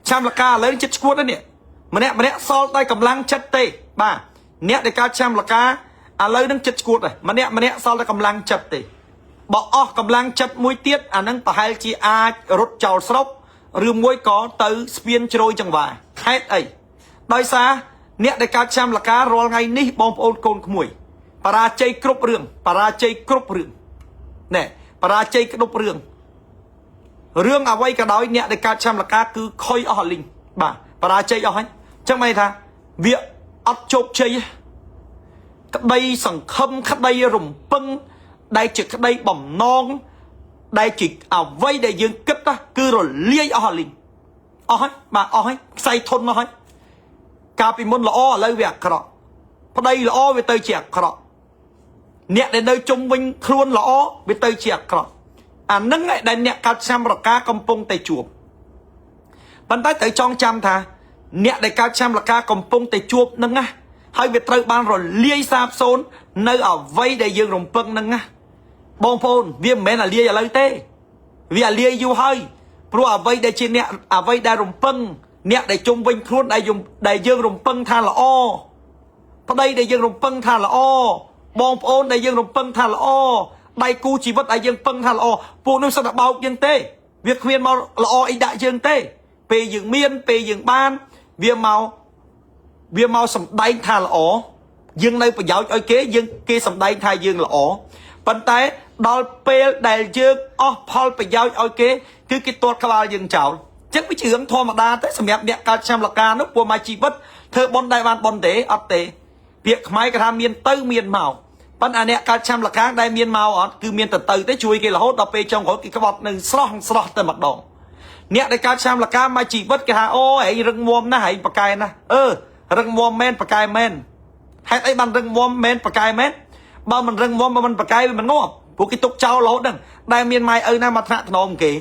ឆ្នាំលកាឥឡូវចិត្តឈួតនេះម្នាក់ម្នាក់សល់តែកម្លាំងចិត្តទេបាទអ្នកដែលកើតឆ្នាំលកាឥឡូវនឹងចិត្តឈួតដែរម្នាក់ម្នាក់សល់តែកម្លាំងចិត្តទេបើអស់កម្លាំងចិត្តមួយទៀតអានឹងប្រហែលជាអាចរត់ចោលស្រុកឬមួយក៏ទៅស្ពានជ្រោយចង្វាហេតុអីដោយសារអ្នកដែលកើតឆ្នាំលការាល់ថ្ងៃនេះបងប្អូនកូនក្មួយបរាជ័យគ្រប់រឿងបរាជ័យគ្រប់រឿងណែបរាជ័យគ្រប់រឿង រឿងអ្វីក៏ដោយអ្នកដែលកើតឆ្នាំលកាគឺខុយអស់អាលីងបាទបរាជ័យអស់ហើយអញ្ចឹងមានន័យថាវាអត់ជោគជ័យក្តីសង្ឃឹមក្តីរំពឹងដែលជាក្តីបំណងដែលជាអ្វីដែលយើងគិតណាគឺរលាយអស់អាលីងអស់ហើយបាទអស់ហើយខ្សែធនអស់ហើយកាលពីមុនល្អឥឡូវវាអាក្រក់ប្តីល្អវាទៅជាអាក្រក់អ្នកដែលនៅជុំវិញខ្លួនល្អវាទៅជាអាក្រក់ អានឹងឯងដែលអ្នកកើតឆ្នាំរកាកំពុងតែជួបប៉ុន្តែត្រូវចងចាំថាអ្នកដែលកើតឆ្នាំរកាកំពុងតែជួបនឹងណាហើយវាត្រូវបានរលាយសាបសូន្យនៅអ្វីដែលយើងរំពឹងនឹងណាបងប្អូនវាមិនមែនអាលាយឥឡូវទេវាអាលាយយូរហើយព្រោះអ្វីដែលជាអ្នកអ្វីដែលរំពឹងអ្នកដែលជុំវិញខ្លួនដែលយើងដែលយើងរំពឹងថាល្អប្តីដែលយើងរំពឹងថាល្អបងប្អូនដែលយើងរំពឹងថាល្អដៃគូជីវិតដែលយើងពឹងថាល្អពួកនោះសិតតែបោកយើងទេវាគ្មានមកល្អអីដាក់យើងទេពេលយើងមានពេលយើងបានវាមកវាមកសំដែងថាល្អយើងនៅប្រយោជន៍ឲ្យគេយើងគេសំដែងថាយើងល្អប៉ុន្តែដល់ពេលដែលយើងអស់ផលប្រយោជន៍ឲ្យគេគឺគេទាត់ក្បាលយើងចោលអញ្ចឹងវាជារឿងធម្មតាទេសម្រាប់អ្នកកើតឆ្នាំលកានោះពួកមកជីវិតធ្វើបុណ្យដែលបានបុណ្យទេអត់ទេពាក្យខ្មែរគេថាមានទៅមានមកប៉ុន្តែអ្នកកើតឆ្នាំលកាដែលមានមកអត់គឺមានទៅទៅទេជួយគេរហូតដល់ពេលចុងក្រោយគេក្បត់នឹងស្រស់ស្រស់តែម្ដងអ្នកដែលកើតឆ្នាំលកាមកជីវិតគេថាអូឯងរឹងមាំណាស់ឯងប្រកែណាស់អឺរឹងមាំមែនប្រកែមែនហេតុអីបានរឹងមាំមែនប្រកែមែនបើមិនរឹងមាំបើមិនប្រកែវាមិនងាប់ព្រោះគេទុកចោលរហូតហ្នឹងដែលមានម៉ែឪណាមកថ្នាក់ថ្នមគេ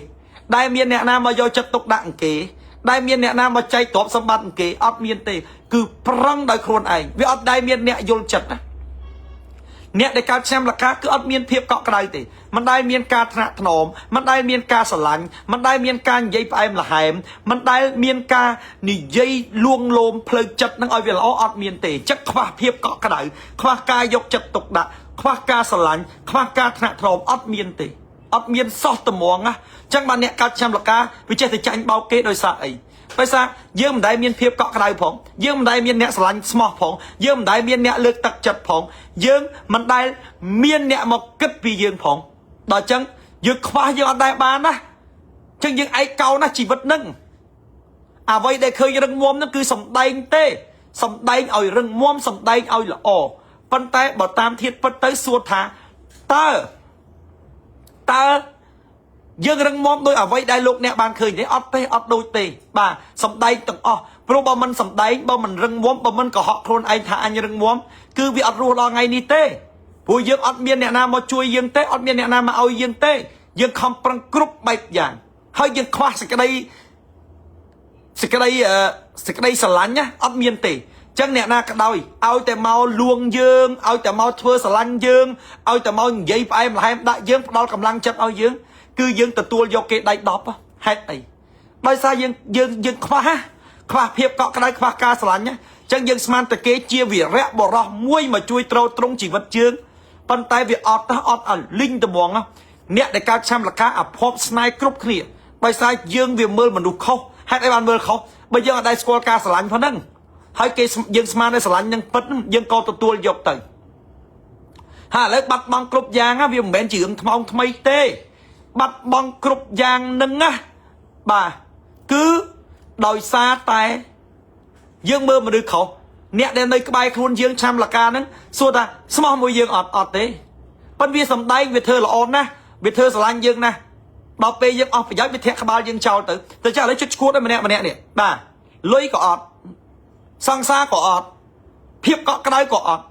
ដែលមានអ្នកណាមកយកចិត្តទុកដាក់គេដែលមានអ្នកណាមកចែកទ្រព្យសម្បត្តិគេអត់មានទេគឺប្រឹងដោយខ្លួនឯងវាអត់ដែលមានអ្នកយល់ចិត្តណាអ្នកដែលកើតឆ្នាំលកាគឺអត់មានភាពកក់ក្ដៅទេមិនដែលមានការថ្នាក់ថ្នមមិនដែលមានការស្រឡាញ់មិនដែលមានការនិយាយផ្អែមល្ហែមមិនដែលមានការនិយាយលួងលោមផ្លូវចិត្តនឹងឲ្យវាល្អអត់មានទេចិត្តខ្វះភាពកក់ក្ដៅខ្វះការយកចិត្តទុកដាក់ខ្វះការស្រឡាញ់ខ្វះការថ្នាក់ថ្នមអត់មានទេអត់មានសោះត្មងណាអញ្ចឹងបានអ្នកកើតឆ្នាំលកាវាចេះតែចាញ់បោកគេដោយសារអីដោយសារយើងមិនដែលមានភាពកក់ក្ដៅផងយើងមិនដែលមានអ្នកស្រឡាញ់ស្មោះផងយើងមិនដែលមានអ្នកលើកទឹកចិត្តផងយើងមិនដែលមានអ្នកមកគិតពីយើងផងដល់អញ្ចឹងយើងខ្វះយើងអត់ដែលបានណាអញ្ចឹងយើងឯកោណាស់ជីវិតនឹងអ្វីដែលឃើញរឹងមាំនឹងគឺសំដែងទេសំដែងឲ្យរឹងមាំសំដែងឲ្យល្អប៉ុន្តែបើតាមធាតុពិតទៅសួរថាតើតើយើងរឹងមាំដោយអ្វីដែលលោកអ្នកបានឃើញទេអត់ទេអត់ដូចទេបាទសំដែងទាំងអស់ព្រោះបើមិនសំដែងបើមិនរឹងមាំបើមិនកុហកខ្លួនឯងថាអញរឹងមាំគឺវាអត់រស់ដល់ថ្ងៃនេះទេព្រោះយើងអត់មានអ្នកណាមកជួយយើងទេអត់មានអ្នកណាមកឲ្យយើងទេយើងខំប្រឹងគ្រប់បែបយ៉ាងហើយយើងខ្វះសេចក្តីសេចក្តីអឺសេចក្តីស្រឡាញ់ណាអត់មានទេចឹងអ្នកណាក៏ដោយឲ្យតែមកលួងយើងឲ្យតែមកធ្វើស្រឡាញ់យើងឲ្យតែមកនិយាយផ្អែមល្ហែមដាក់យើងផ្ដល់កម្លាំងចិត្តឲ្យយើងគឺយើងទទួលយកគេដៃ10ហេតុអីដោយសារយើងយើងយើងខ្វះខ្វះភាពកក់ក្ដៅខ្វះការស្រឡាញ់ណាចឹងយើងស្មានតែគេជាវីរៈបរោះមួយមកជួយទ្រទ្រង់ជីវិតយើងប៉ុន្តែវាអត់អត់អាលីងត្មងអ្នកដែលកើតឆ្នាំលកាអភ័ព្វស្នេហ៍គ្រប់គ្នាដោយសារយើងវាមើលមនុស្សខុសហេតុអីបានមើលខុសបើយើងអត់ដែលស្គាល់ការស្រឡាញ់ផងហ្នឹងហើយគេយើងស្មានតែស្រឡាញ់នឹងពិតយើងក៏ទទួលយកទៅហើយឥឡូវបាត់បង់គ្រប់យ៉ាងវាមិនមែនជារឿងថ្មោងថ្មីទេបាត់បង់គ្រប់យ៉ាងនឹងណាបាទគឺដោយសារតែយើងមើលមនុស្សខុសអ្នកដែលនៅក្បែរខ្លួនយើងឆ្នាំលកាហ្នឹងសួរថាស្មោះមួយយើងអត់អត់ទេប៉ុន្តែវាសំដែងវាធ្វើល្អណាស់វាធ្វើស្រឡាញ់យើងណាស់ដល់ពេលយើងអស់ប្រយោជន៍វាធាក់ក្បាលយើងចោលទៅទៅចាឥឡូវជិតឈួតដល់ម្នាក់ម្នាក់នេះបាទលុយក៏អត់សង្សារក៏អត់ភាពកក់ក្ដៅក៏អត់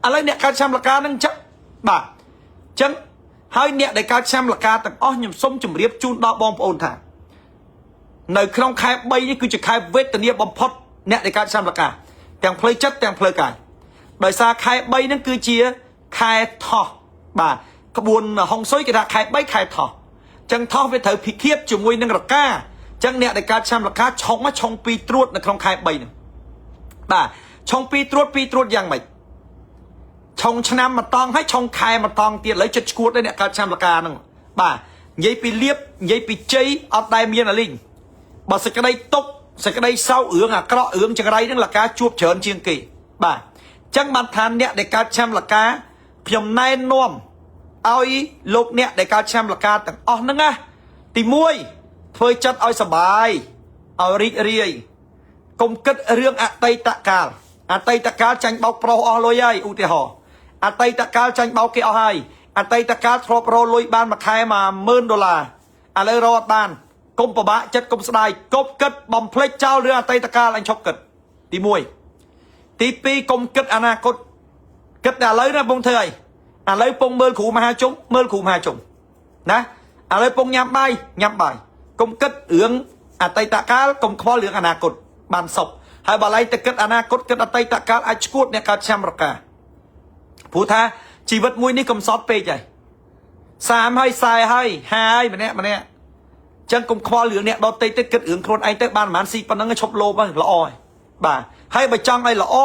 ឥឡូវអ្នកកើតឆ្នាំលកាហ្នឹងចឹងបាទចឹងហើយអ្នកដែលកើតឆ្នាំលកាទាំងអស់ខ្ញុំសូមជម្រាបជូនដល់បងប្អូនថានៅក្នុងខែ3នេះគឺជាខែវេទនាបំផុតអ្នកដែលកើតឆ្នាំលកាទាំងផ្លូវចិត្តទាំងផ្លូវកាយដោយសារខែ3ហ្នឹងគឺជាខែថោះបាទក្បួនហុងស៊ុយគេថាខែ3ខែថោះចឹងថោះវាត្រូវពិឃាតជាមួយនឹងរកា ចឹងអ្នកដែលកើតឆ្នាំលកាឆុងឆុងពីរត្រួតនៅក្នុងខែ3ហ្នឹងបាទឆុងពីរត្រួតពីរត្រួតយ៉ាងម៉េចឆុងឆ្នាំមួយតង់ហើយឆុងខែមួយតង់ទៀតឥឡូវចិត្តឈួតដែរអ្នកកើតឆ្នាំលកាហ្នឹងបាទនិយាយពីលៀបនិយាយពីជ័យអត់ដែលមានអាលីងបើសេចក្តីទុកសេចក្តីសោករឿងអាក្រក់រឿងចង្រៃហ្នឹងលកាជួបច្រើនជាងគេបាទចឹងបានថាអ្នកដែលកើតឆ្នាំលកាខ្ញុំណែនាំឲ្យលោកអ្នកដែលកើតឆ្នាំលកាទាំងអស់ហ្នឹងណាទី1ធ្វើចិត្តឲ្យសបាយឲ្យរីករាយកុំគិតរឿងអតីតកាលអតីតកាលចាញ់បោកប្រុសអស់លុយហើយឧទាហរណ៍អតីតកាលចាញ់បោកគេអស់ហើយអតីតកាលធ្លាប់រកលុយបានមួយខែ10000ដុល្លារឥឡូវរកអត់បានកុំពិបាកចិត្តកុំស្ដាយកុំគិតបំភ្លេចចោលរឿងអតីតកាលអញឈប់គិតទី1ទី2កុំគិតអនាគតគិតតែឥឡូវណាបងធ្វើអីឥឡូវពងមើលគ្រូមហាជុំមើលគ្រូមហាជុំណាឥឡូវពងញ៉ាំបាយញ៉ាំបាយកុំគិតរឿងអតីតកាលកុំខ្វល់រឿងអនាគតបានសុខហើយបើឡៃទៅគិតអនាគតគិតអតីតកាលអាចឈួតអ្នកកើតឆ្នាំរកាព្រោះថាជីវិតមួយនេះកំសត់ពេកហើយ30ហើយ40ហើយ50ហើយម្នាក់ម្នាក់ចឹងកុំខ្វល់រឿងអ្នកដទៃទៅគិតរឿងខ្លួនឯងទៅបានប្រហែលស៊ីប៉ុណ្ណឹងឈប់លោភហើយល្អហើយបាទហើយបើចង់ឲ្យល្អ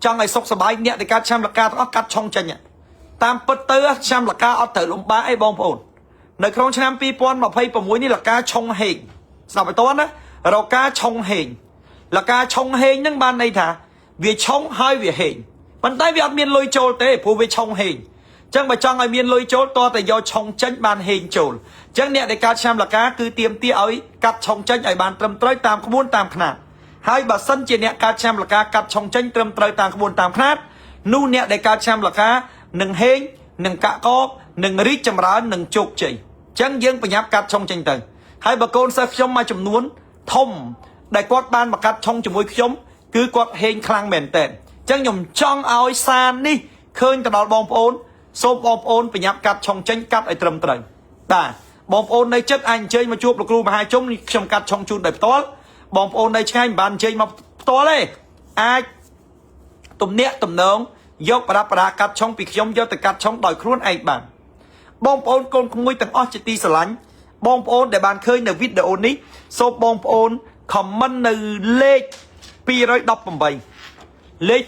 ចង់ឲ្យសុខសប្បាយអ្នកដែលកើតឆ្នាំលកាទាំងអស់កាត់ឆុងចេញតាមពិតទៅឆ្នាំលកាអត់ត្រូវលំបាកអីបងប្អូននៅក្នុងឆ្នាំ2026នេះលកាឆុងហេងស្ដាប់ឲ្យតន់ណារកាឆុងហេងលកាឆុងហេងហ្នឹងបានន័យថាវាឆុងហើយវាហេងប៉ុន្តែវាអត់មានលុយចូលទេព្រោះវាឆុងហេងចឹងបើចង់ឲ្យមានលុយចូលតតែយកឆុងចេញបានហេងចូលចឹងអ្នកដែលកើតឆ្នាំលកាគឺទៀមទាឲ្យកាត់ឆុងចេញឲ្យបានត្រឹមត្រូវតាមក្បួនតាមខ្នាតហើយបើសិនជាអ្នកកើតឆ្នាំលកាកាត់ឆុងចេញត្រឹមត្រូវតាមក្បួនតាមខ្នាតនោះអ្នកដែលកើតឆ្នាំលកានឹងហេងនឹងកាក់កបនឹងរីកចម្រើននឹងជោគជ័យចឹងយើងប្រញាប់កាត់ឆុងចេញទៅហើយបើកូនសិស្សខ្ញុំមួយចំនួនធំដែលគាត់បានមកកាត់ឆុងជាមួយខ្ញុំគឺគាត់ហេងខ្លាំងមែនតើចឹងខ្ញុំចង់ឲ្យសារនេះឃើញទៅដល់បងប្អូនសូមបងប្អូនប្រញាប់កាត់ឆុងចេញកាត់ឲ្យត្រឹមត្រូវបាទបងប្អូននៅចិត្តអាចអញ្ជើញមកជួបលោកគ្រូមហាជុំខ្ញុំកាត់ឆុងជូនដោយផ្ទាល់បងប្អូននៅឆ្ងាយមិនបានអញ្ជើញមកផ្ទាល់ទេអាចទំនាក់ទំនងយកប្រដាប់ប្រដាកាត់ឆុងពីខ្ញុំយកទៅកាត់ឆុងដោយខ្លួនឯងបានបងប្អូនកូនក្មួយទាំងអស់ជាទីស្រឡាញ់បងប្អូនដែលបានឃើញនៅវីដេអូនេះសូមបងប្អូន comment នៅលេខ218លេខ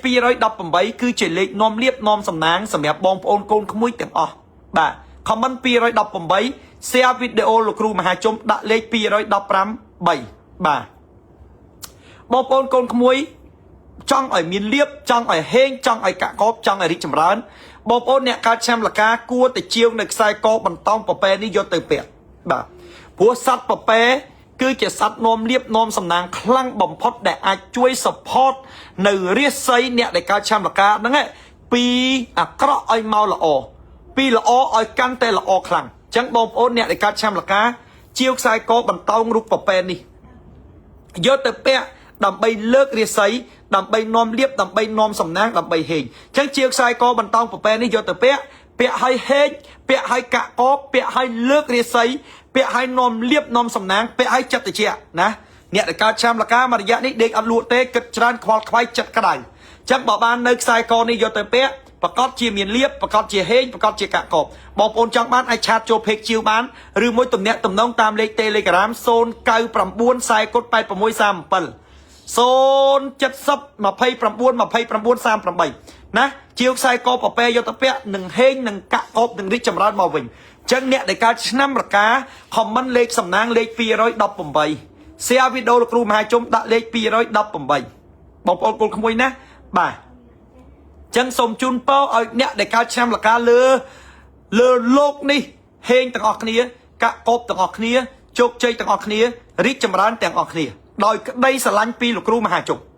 218គឺជាលេខនាំលៀបនាំសំណាងសម្រាប់បងប្អូនកូនក្មួយទាំងអស់បាទ comment 218 share វីដេអូលោកគ្រូមហាជុំដាក់លេខ215 3បាទបងប្អូនកូនក្មួយចង់ឲ្យមានលៀបចង់ឲ្យហេងចង់ឲ្យកាក់កបចង់ឲ្យរីកចម្រើនបងប្អូនអ្នកកើតឆ្នាំលកាគួរតែជាវនៅខ្សែកបន្តោងពពែនេះយកទៅពាក់បាទព្រោះសត្វពពែគឺជាសត្វនាំលៀបនាំសំណាងខ្លាំងបំផុតដែលអាចជួយ support នៅរាសីអ្នកដែលកើតឆ្នាំលកាហ្នឹងពីអាក្រក់ឲ្យមកល្អពីល្អឲ្យកាន់តែល្អខ្លាំងអញ្ចឹងបងប្អូនអ្នកដែលកើតឆ្នាំលកាជាវខ្សែកបន្តោងរូបពពែនេះយកទៅពាក់ដើម្បីលើករាសីដើម្បីនាំលៀបដើម្បីនាំសំណាងដើម្បីហេងអញ្ចឹងជាខ្សែកបន្តោងពពែនេះយកទៅពាក់ពាក់ឲ្យហេងពាក់ឲ្យកាក់កពាក់ឲ្យលើករាសីពាក់ឲ្យនាំលៀបនាំសំណាងពាក់ឲ្យចិត្តតិចណាអ្នកដែលកើតឆ្នាំលកាមួយរយៈនេះដេកអត់លក់ទេគិតច្រើនខ្វល់ខ្វាយចិត្តក្តៅអញ្ចឹងបើបាននៅខ្សែកនេះយកទៅពាក់ប្រកាសជាមានលៀបប្រកាសជាហេងប្រកាសជាកាក់កបបងប្អូនចង់បានអាច chat ចូល page ជាវបានឬមួយទំនាក់ទំនងតាមលេខ Telegram 099 40កុដ8637 070 29 29 38ណាជាវខ្សែកពពែយកទៅពាក់នឹងហេងនឹងកាក់កបនឹងរីកចម្រើនមកវិញអញ្ចឹងអ្នកដែលកើតឆ្នាំរកា comment លេខសំណាងលេខ218 share វីដេអូលោកគ្រូមហាជុំដាក់លេខ218បងប្អូនគុលក្មួយណាបាទចឹងសូមជូនពរឲ្យអ្នកដែលកើតឆ្នាំលកាលើលើលោកនេះហេងទាំងអស់គ្នាកាក់កបទាំងអស់គ្នាជោគជ័យទាំងអស់គ្នារីកចម្រើនទាំងអស់គ្នាដោយក្តីស្រឡាញ់ពីលោកគ្រូមហាជុំ។